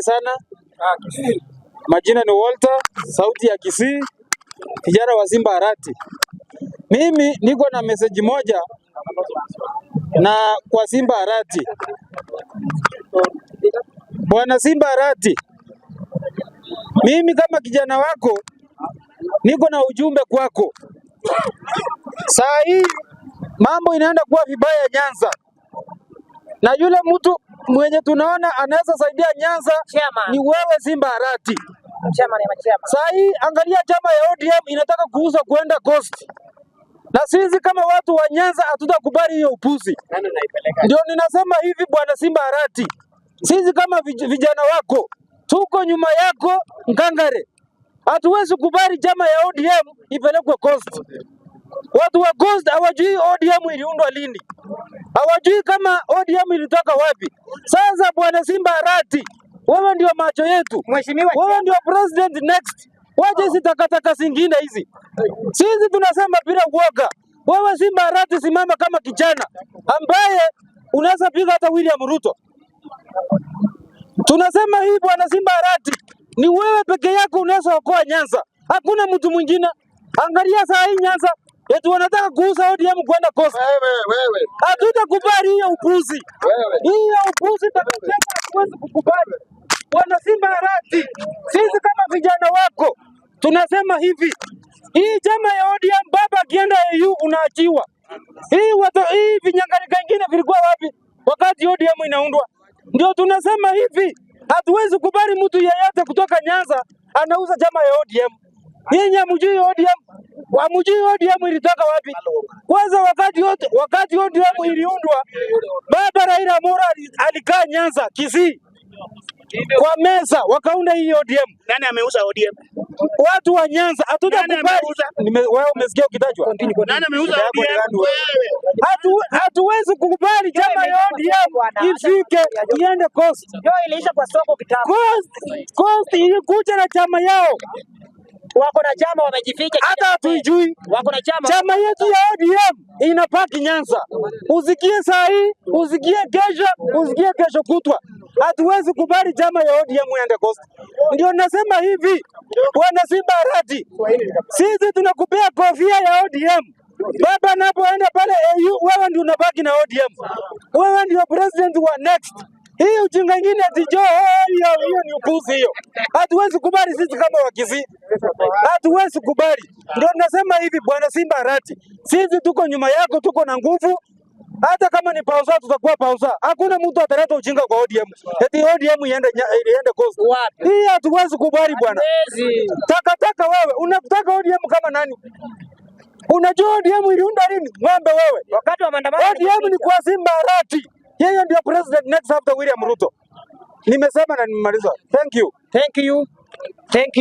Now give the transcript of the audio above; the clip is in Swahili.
Sana. Majina ni Walter, sauti ya Kisii, kijana wa Simba Arati. Mimi niko na message moja na kwa Simba Arati. Bwana Simba Arati, mimi kama kijana wako niko na ujumbe kwako. Saa hii mambo inaenda kuwa vibaya Nyanza, na yule mtu mwenye tunaona anaweza saidia Nyanza Chairman. Ni wewe Simba Arati. Chairman ya chairman. Saa hii angalia, chama ya ODM inataka kuuza kuenda Coast, na sisi kama watu wa Nyanza hatutakubali hiyo upuzi. Ndio ninasema hivi, bwana Simba Arati, sisi kama vijana wako tuko nyuma yako ngangare. Hatuwezi kubali chama ya ODM ipelekwe Coast. Watu wa Coast hawajui ODM iliundwa lini, hawajui kama ODM ilitoka wapi. Sasa bwana Simba Arati, wewe ndio macho yetu, Mheshimiwa. Wewe ndio president next. Wache hizi takataka zingine hizi. Sisi tunasema bila uoga. Wewe Simba Arati, simama kama kijana ambaye unaweza piga hata William Ruto. Tunasema hii, bwana Simba Arati, ni wewe peke yako unaweza okoa Nyanza, hakuna mtu mwingine. Angalia saa hii Nyanza eti wanataka kuuza ODM kwenda Coast. Wewe, wewe, Hatutakubali hiyo upuzi, wewe. Hiyo upuzi takasema, hatuwezi kukubali. Bwana Simba Arati, sisi kama vijana wako tunasema hivi, hii chama ya ODM, baba akienda AU unaachiwa. Hii vinyangalika ingine vilikuwa wapi wakati ODM inaundwa? Ndio tunasema hivi, hatuwezi kubali mtu yeyote kutoka Nyanza anauza chama ya ODM. Nyinyi hamjui ODM, hamjui ODM ilitoka wapi? Kwanza wakati ODM iliundwa, baba Raila Amolo alikaa Nyanza, Kisii kwa meza wakaunda hii ODM. Nani ameuza ODM? Watu wa Nyanza hatutakubali. Ameuza? Wewe umesikia ukitajwa? Nani ameuza Shida yako ni ODM? gani wewe? Wewe. Hatuwezi kukubali chama ya ODM ifike iende Coast. Yo iliisha kwa soko kitambo. Coast ilikuja na chama yao, Wako na chama wamejificha. Hata hatuijui. Wako na chama. Chama yetu ya ODM inapaki Nyanza, usikie saa hii, usikie kesho, usikie kesho kutwa. Hatuwezi kubali chama ya ODM iende Coast. Ndio nasema hivi, bwana Simba Arati, sisi tunakupea kofia ya ODM. Baba anapoenda pale AU, wewe ndio unabaki na ODM, wewe ndio president wa next. Hii ujinga ingine ati Joho, hiyo hiyo ni upuzi hiyo. Hatuwezi kubali sisi kama Wakisii, hatuwezi kubali. Ndio nasema hivi, bwana Simba Arati, sisi tuko nyuma yako, tuko na nguvu. Hata kama ni pausa, tutakuwa pausa. Hakuna mtu ataleta ujinga kwa ODM. Eti ODM iende Coast. Wapi? Hii hatuwezi kubali, bwana. Hatuwezi. Takataka wewe, unataka ODM kama nani? Unajua ODM iliunda lini? Ng'ombe wewe. Wakati wa maandamano. ODM ni kwa Simba Arati. Yeye ndio president next after William Ruto. Nimesema na nimemaliza. Thank you. Thank you. Thank you.